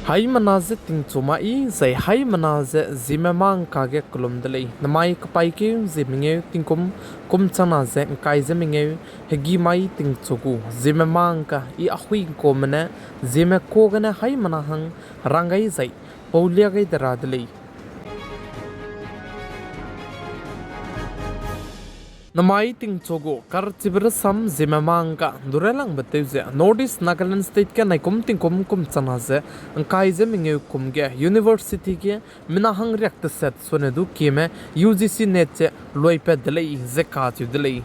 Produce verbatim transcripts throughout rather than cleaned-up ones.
Haimena ze tingchu mai zai haimena ze Zeme mangka ge kelum de lei. Namai kepaîkeu zie mengeu tingkum kum changna ze ngkai ze mengeu, hegî mai tingchu gu Zeme mangka i ahui ngkume ne Zeme ka gene haimena hang rang gai zai paulia gai de ra de lei. Namai tingchu gu karchibe rasam Zeme mangka ndu railangbe tew ze North East Nagaland State ge naikum tingkum kum changna ze ngkai ze mengeu kum ge university ge mina hang riak teset sone du kieme U G C NET ze luipat de lei ze kacheu de lei.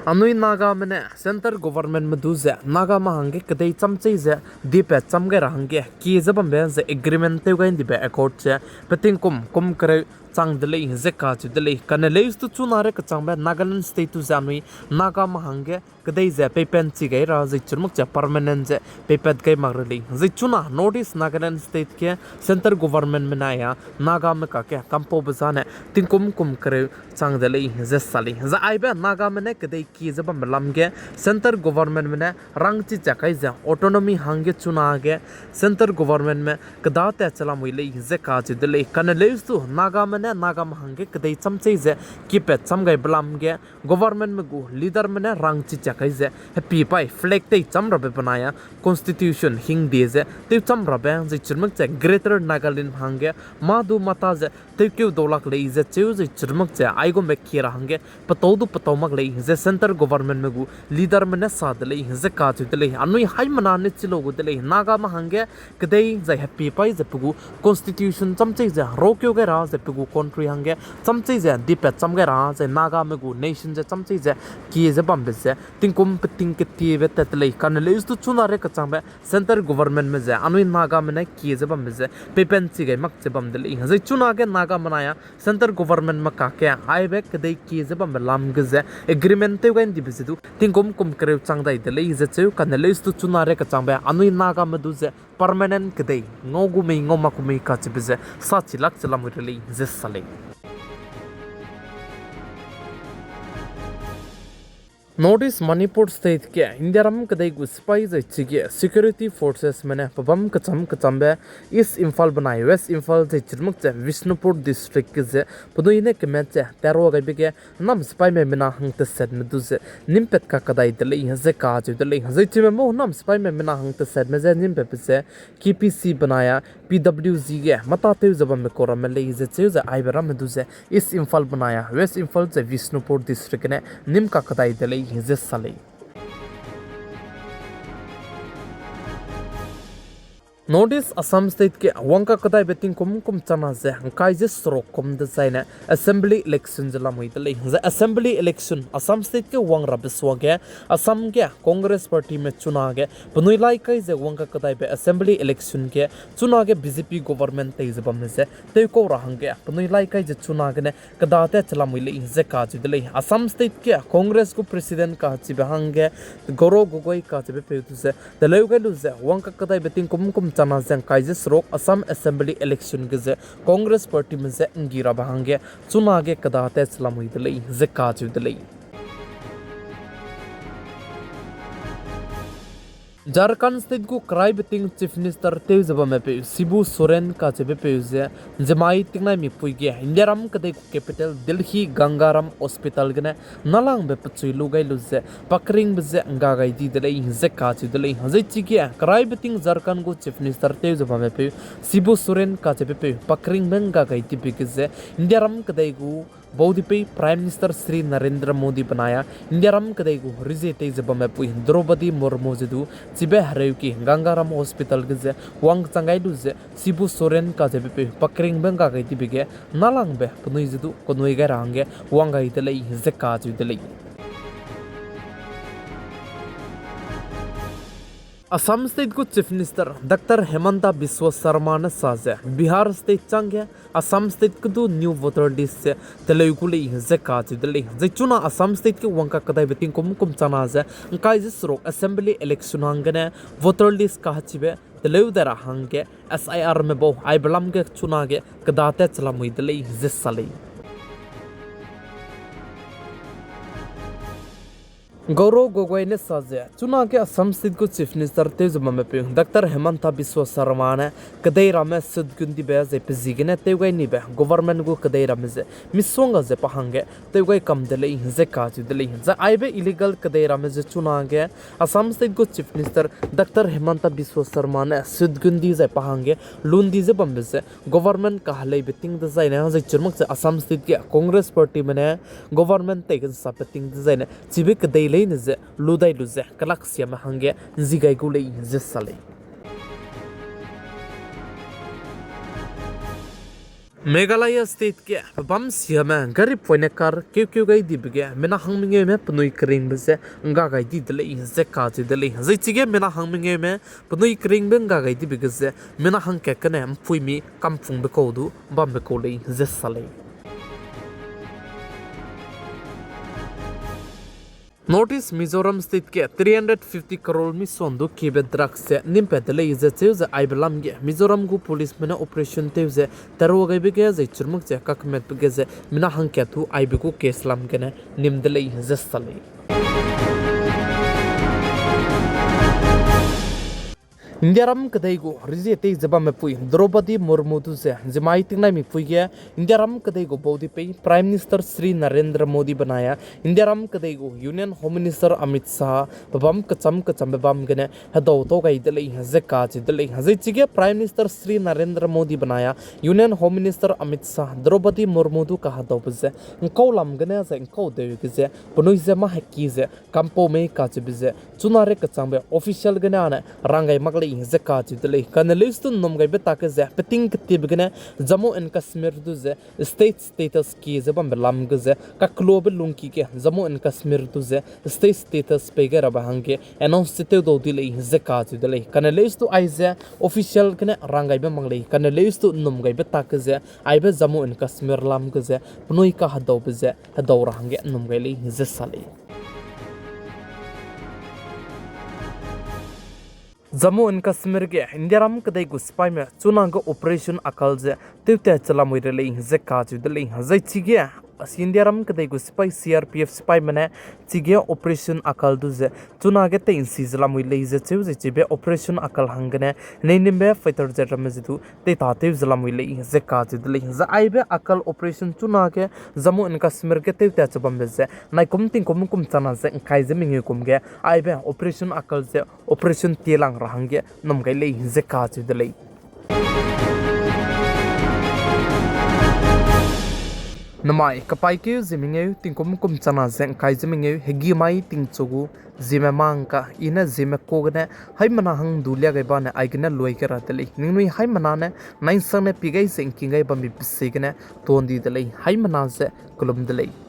Anui Nagame ne centre governmentme du ze Nagame hangge kedei cham chei ze diepat cham gai ra hangge kie ze bambe ze agreement tew gai ndibe accord ze pe tingkum kum kereu chang de lei ze kacheu de lei. Kane leuse du chuna re kechangbe Nagaland State du ze anui Nagame hangge kedei ze peipat chi gai ra zai chirmak ze permanent ze peipat gai mak re lei. Zai chuna North East Nagaland State ge centre governmentme ne aia Nagame kakge kampaube zane tingkum kum kereu chang de lei ze sa lei. Zai aibe Nagame ne kedei kie ze bambe lam ge centre governmentme ne rangchi chak kai ze autonomy hangge chunage centre governmentme keda tat che lamui lei ze kacheu de lei. Kane leuse du Nagame ne Nagame hangge kedei cham chei ze kiepat cham gaibe lam ge governmentme gu leaderme ne rangchi chak kai ze hepie paî flag tei cham rabe benai a constitution hingde ze tew cham rabe zai chirmak ze Greater Nagaland hangge mâ du mâ ta ze tewkeu dau lak lei ze cheu zai chirmak ze aigumbe kie ra hangge petâu du petâu mak lei ze centre governmentme gu leaderme ne sa de lei ze kacheu de lei. Anui haimena ne chi lau gu de lei, Nagame hangge kedei zai hepie paî ze pe gu constitution cham chei ze raukeu gai ra zai pe gu country hangge cham chei ze diepat cham gai ra zai Nagame gu nation ze cham chei ze kie ze bambe ze tingkum peting ketiebe tat de lei. Kane leuse du chuna re kechangbe centre governmentme ze anui Nagame ne kie ze bambe ze peipat chi gai mak ze bam de lei. Zai chunage Nagame ne aia centre governmentme kakge aibe kedei kie ze bambe lam ge ze agreement tew gai ndibe ze du tingkum kum kereu chang dai de lei ze cheu. Kane leuse du chuna re kechangbe anui Nagame du ze permanent kedei ngau gu mei ngau mak gu mei kacheube ze sa chi lak che lamui re lei ze sa lei. North East Manipur State ge Indiaram kedei gu sipai zai chige security forcesme ne pebam kecham kechambe East Imphal benai West Imphal zai chirmak ze Bishnupur District ge ze penui ne kemet ze terua gaibe ge nam sipaime mina hang tesetme du ze nîmpat kakadai de lei ze kacheu de lei. Zai chime mau nam sipaime mina hang tesetme je nîmpatbe ze K P C benai a P W G ge mâ tâtew ze bambe kau ramme lei ze cheu ze aibe ramme du ze East Imphal benai a West Imphal ze Bishnupur District gene nîm kakadai de lei ze sa lei. North East Assam State ge wang kakadaibe tingkum kum changna ze ngkai ze seruk kum dezaine Assembly election ze lamui de lei. Zai Assembly election Assam State ge wang rabe suage Assam ge Congress Partyme chunage penui lai kai ze wang kakadaibe Assembly election ge chunage B J P government tei ze bamme ze tewkau ra hangge penui lai kai ze chunagene kedatat che lamui lei ze kacheu de lei. Assam State ge Congress gu President kachibe hangge Gaurav Gogoi kacheube peu du ze teleu gai lu ze wang kakadaibe tingkum kum changna ze ngkai ze seruk Assam Assembly election ge ze Congress Partyme je nggi rabe hangge chunage kedatat che lamui de lei ze kacheu de lei. Jharkhand State gu keraibe ting Chief Minister tew ze bamme peu Shibu Soren kacheube peu ze nzemai tingnaimipui ge Indiaram kedei gu capital Delhi Gangaram Hospital gene nâlangbe pechui lu gai lu ze pakringbe je ngga gai di de lei ze kacheu de lei. Zai chige keraibe ting Jharkhand gu Chief Minister tew ze bamme peu Shibu Soren kacheube peu pakringbe ngga gai dibe ge ze Indiaram kedei gu baudipeu Prime Minister Shri Narendra Modi benai a Indiaram kedei gu rezie tei ze bamme pui Droupadi Murmu ze du chibe hereuki Gangaram Hospital ge ze wangchang gai lu ze Shibu Soren kacheube peu pakringbe ngga gai dibe ge nâlangbe penui ze du kenui gai ra hangge wang gai de lei ze kacheu de lei. Assam State gu Chief Minister Doctor Himanta Biswa Sarma ne sa ze Bihar State changge Assam State ge du new voter list ze teleu gu lei ze kacheu de lei. Zai chuna Assam State ge wang kakadaibe tingkum kum changna ze ngkai ze seruk Assembly election hanggene voter list kahechibe teleu dai ra hangge S I Rme bau aibe lam ge chunage kedatat che lamui de lei ze sa lei. Gaurav Gogoi ne sa ze, chunage Assam State gu Chief Minister tew ze bamme peu Doctor Himanta Biswa Sarma ne kedei ramme sudgundibe zai pe ziegene tew gai nibe government gu kedei ramme ze misongga ze pa hangge tew gai kam de lei ze kacheu de lei. Zai aibe illegal kedei ramme ze chunage Assam State gu Chief Minister Doctor Himanta Biswa Sarma ne sudgundi zai pa hangge lundi ze bambe ze government kaheleibe ting dezaine, zai chirmak ze Assam State ge Congress Partyme ne government tei ge nsabe ting dezaine chibe kedei leine ze lu dai lu ze kelaksiame hangge nzi gai gu lei ze sa lei. Meghalaya State ge pebâm siame gari poine car keukeu gai dibe ge mina hang mengeume penui keringbe ze ngga gai di de lei ze kacheu de lei. Zai chige mina hang mengeume penui keringbe ngga gai dibe ge ze mina hangkat gene mpuimi kampungbe kau du bambe kau lei ze sa lei. North East Mizoram State ge three hundred fifty crore misongga du kiebe drugs ze nimpat de lei ze cheu ze aibe lam ge Mizoram gu policeme ne operation tew ze tarua gaibe ge zai chirmak ze kakmetbe ge ze mina hangkat du aibe gu case lam gene nim de lei ze sa lei. Indiaram kedei gu rezie tei ze bamme pui Droupadi Murmu du ze ziemmai tingnaimipui ge Indiaram kedei gu baudipei Prime Minister Shri Narendra Modi benai a Indiaram kedei gu Union Home Minister Amit Shah pebâm kecham kechambe bam gene hedau tau gai de lei ze kacheu de lei. Zai chige Prime Minister Shri Narendra Modi benai a Union Home Minister Amit Shah Droupadi Murmu du kahedaube ze ngkau lam gene zai ngkau deu ge ze penui ze mâ heki ze kampau mei kacheube ze chuna rei kechangbe official gene âne rang gai mak lei ze kacheu de lei. Kane leuse du nnum gaibe tak ge ze peting ketibe gene Jammu and Kashmir du ze state status kie ze bambe lam ge ze kaklobe lungki ge Jammu and Kashmir du ze state status pei gai rabe hangge announce ze tew dau di lei ze kacheu de lei. Kane leuse du aize official gene rang gaibe mak lei. Kane leuse du nnum gaibe tak ge ze aibe Jammu and Kashmir lam ge ze penui kahedaube ze hedau ra hangge nnum gai lei ze sa lei. Jammu and Kashmir ge Indiaram kedei gu sipaime chunage Operation Akal ze tewtat che lamui re lei ze kacheu de lei. Zai chige Indiaram kedei gu sipai C R P F sipaime ne chige Operation Akal du ze chunage tei nsi ze lamui lei ze cheu ze chibe Operation Akal hanggene nei nimbe fighter jet ramme ze du teitatew ze lamui lei ze kacheu de lei. Zai aibe Akal Operation chunage Jammu and Kashmir ge tewtat che bambe ze naikum tingkum kum chana ze ngkai ze mengeu kum ge aibe Operation Akal ze Operation Tielang ra hangge nnum gai lei ze kacheu de lei. Namai kapaîkeu ze mengeu tingkum kum chana ze ngkai ze mengeu hegî mai tingchu gu Zeme mangka, i ne Zeme ka gene haimena hang du lia gai bane aigene lui gai ra de lei. Ningnui haimena ne nai'nsangne pie gai ze ngking gai bambe pe ziegene tuan di de lei. Haimena ze kelum de lei.